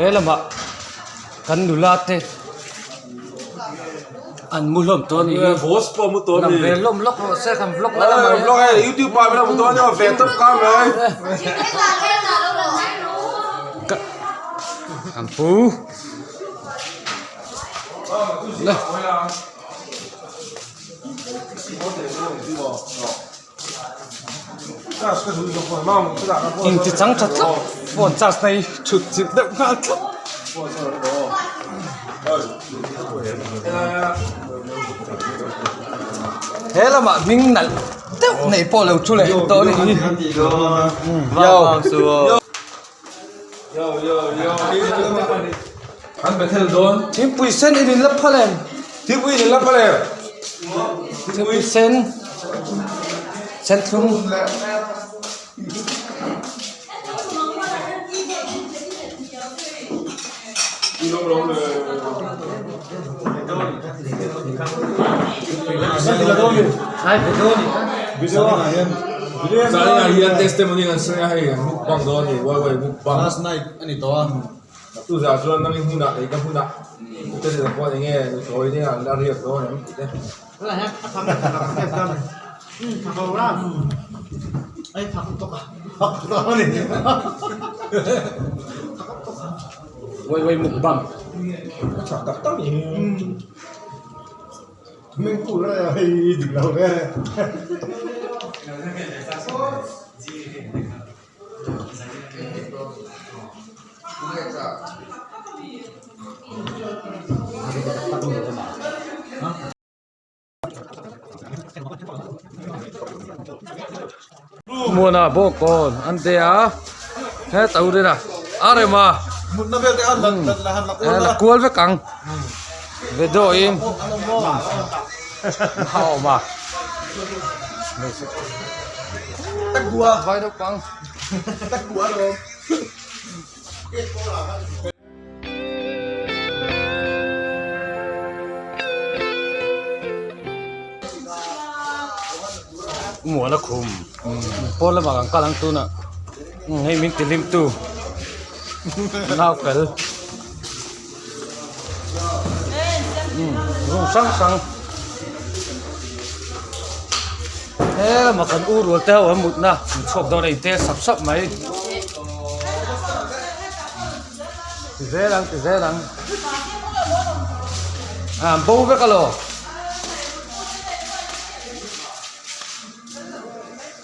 He lamah kan nula te an mu hlawm tawh a nih hi. Boss pawh mu tawh a ni. Lang ve hlawm lawk rawh se kan vlog na lamah hian. Vlog hei youtube ah min lo hmu tawh a nia ve tawp ka mai. Kan pu. Le. Inti chang tha tlat phone charge na hi thut chilh deuh nghal tlat. He lamah hming nalh deuh nei pawh lo thu leh tawh a nih hi. Thingpui sen in in la phal em? Thingpui in la phal em? Thingpui sen sen thlum. Zaninah hian testimony kan sawi a hei mukbang dawn a ni wai wai mukbang Last night a ni tawh a. Tuzah chuan nangin hmunah leh ka hmunah te zir pawh eng nge nuthlawi te an la riak dawn em tih te. Wai wai mukbang. A chak tak tak ni hi. Muana bawngkawn an de a he to rin a a rem a la kual vek ang video in a awm a vai naupang. Muana khum pawn lamah kan kal ang tunah hei min ti hlim tu nau fel room hrang hrang he lamah kan u rual te ho an mutna an chhuak dawn a inte sap sap mai. Ti zel ang ti zel ang ah an bo vek alaw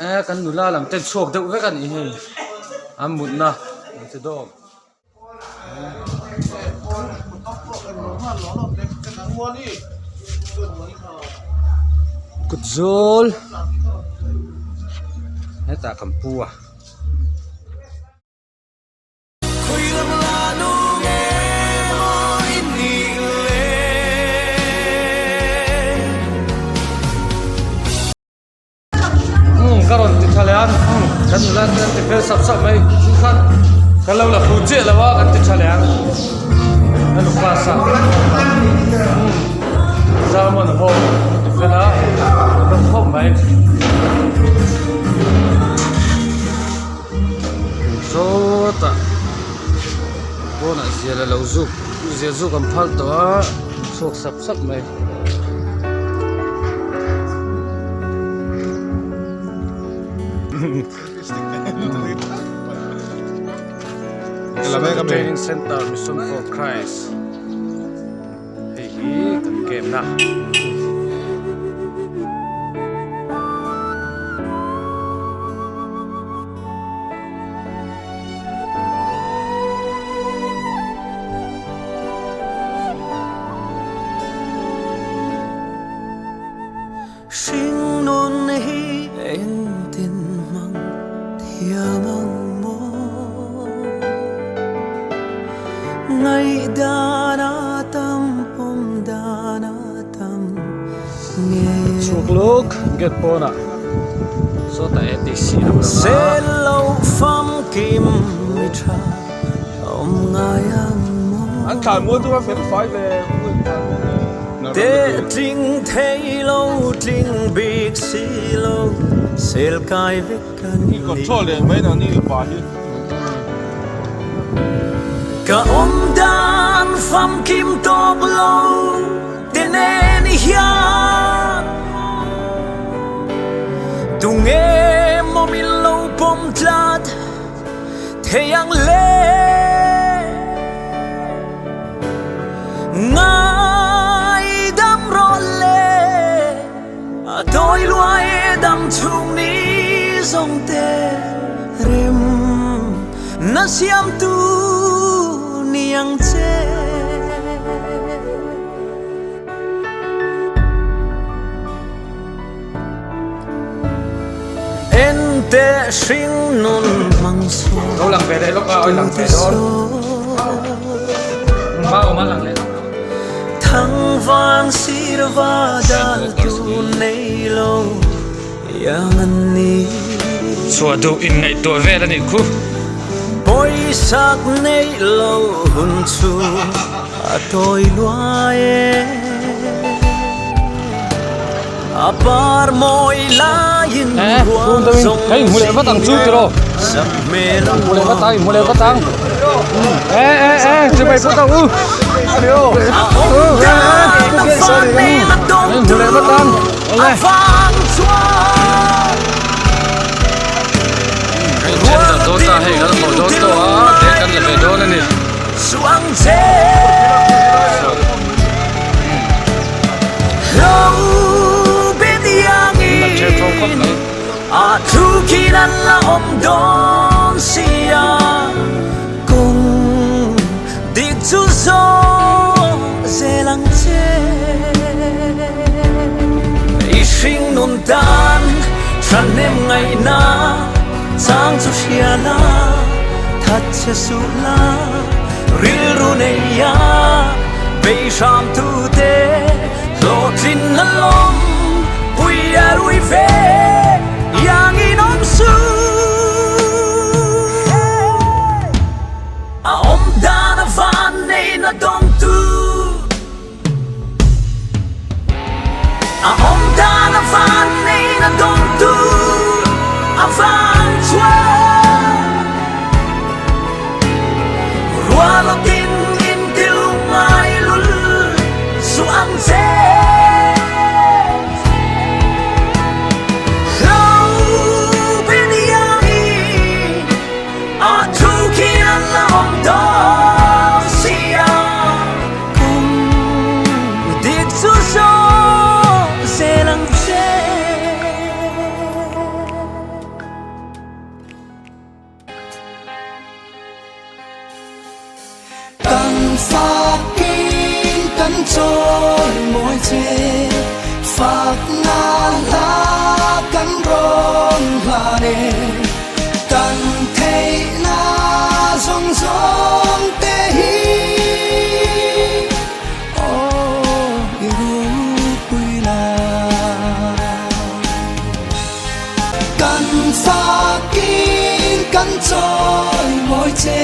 e kan nula lam ten chhuak deuh vek a nih hei an mutna an ti dawm. Kut zawl hetah kan pu a. Ka rawn ti tha leh a kan nula te an ti fel sap sap mai chu khan kan lo la fu chiah lo a kan ti tha leh ang a nu class a Salmon ho an ti fel a an rawn khawp mai. Sawtah pawnah zial a lo zuk zial zuk an phal tawh a chhuak sap sap mai. Training Center Mission for Christ hei hi kan game na. Hringnun hi engtin hmang thiam ang maw? Ngaihdan a tam pawm dan a tam nge? Chhuk luk gate pawnah sawtah ATC lo lang a. Sel lo famkim mi tha awm ngai ang maw? An thlan mual chu a fel fai ve. Teh tling thei lo tling bik si lo sel kai vek kan ni. Control leh mai nang ni pa hi. Ka awm dan famkim tawk lo te nen hian Tunge maw min lo pawm tlat thei ang le? Ngaidam rawh le, a tawi luai dam chhung ni zawng te rem na siamtu ni ang che. En teh hring nun hmang sual Lo lang ve leh lawk a, oi lang ve dawn. Hma awm a lang leh lawk. Thang vang sir va dal tu nei lo yang an ni. Chhuah duh in ngaihtuah vel a nih khu. Pawisak nei lo hun chu a tawi luai e. A par mawi laiin ruang zawng Hei hmu leh vat ang chu tiraw hmu leh vat ang hmu leh vat ang e e e chibai phawt ang u hmu leh vat ang awle Kan then ta dawn ta hei kan haw dawn tawh a bag kan la ve dawn a ni. Rilru neia bei hram tute hlawhtlin na lawm pui a rui ve iangin awm su. A awm dan a van nei na dawngtu A awm dan a van nei na dawngtu a van chuan Rualawtin in til ngai lul su ang che Lo bên iang i a thu khi an la awm dawn sia Kum dik chu zawh zel ang che. Kan fakin kan chawi mawi che, fakna hla kan rawn hlan e. Kan theihna zawng zawng te hi aw i rupui la. Kan fakin kan chawi mawi che.